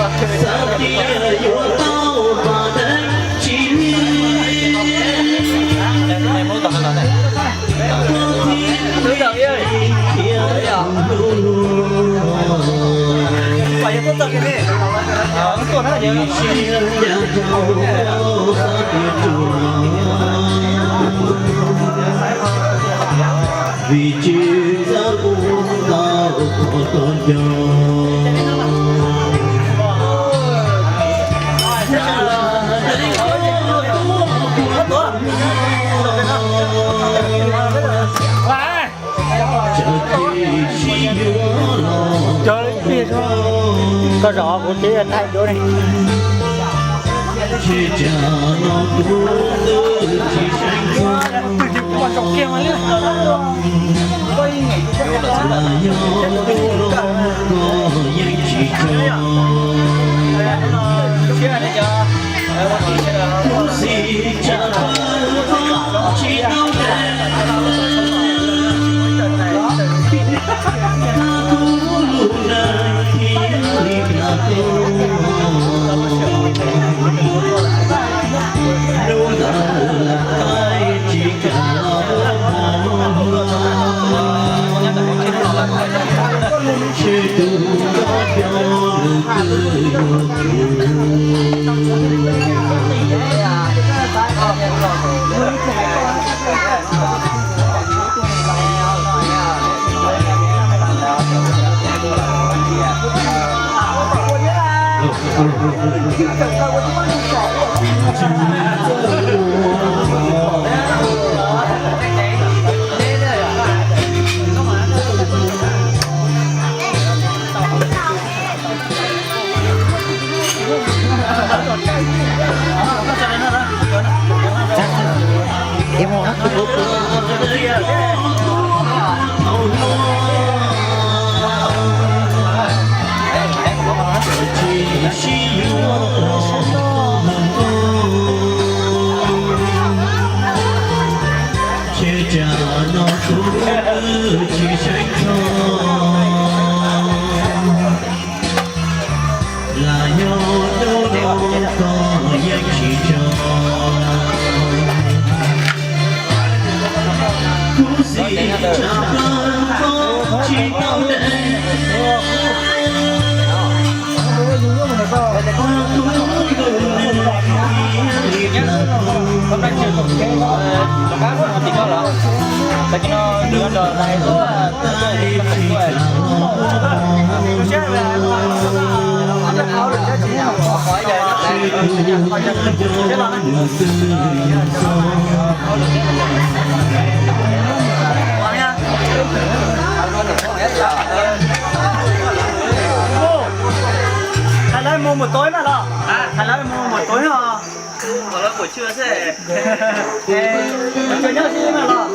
Xav tias yuav tau pas deb tsis li, thiab hlub luag, siab ncaj nraug xav tias tsuas los, vim tsis txawj ua tau qhov tau nco. Cov pib, koj zov kuv tib thaij duab ne. Tsis tsam no kuv twb tsis seev txog, los yog ntuj los koj yeej tsis tso. Kuv xav tsam plaws tsis tau deev, kuv lub neej thiaj li plam tuaj. Hnub ntawd lawv qaib tsis kam los ua hmo, ntshe tus nraug coj nws twb yuav kuv. Ces tsam no kuv tsis seev txog, los yog hnub no koj yeej tsis tso. Kuv xav tsam plaws tsis tau deev, kuv lub neej thiaj li plam tuaj. Hnub ntawd lawv qaib tsis kam los ua hmo, ntshe tus nraug coj nws twb yuav kuv. Hais lawv mus mus tau ib mas los, hais lawv mus mus tau ib os. Mus tau ib mas los.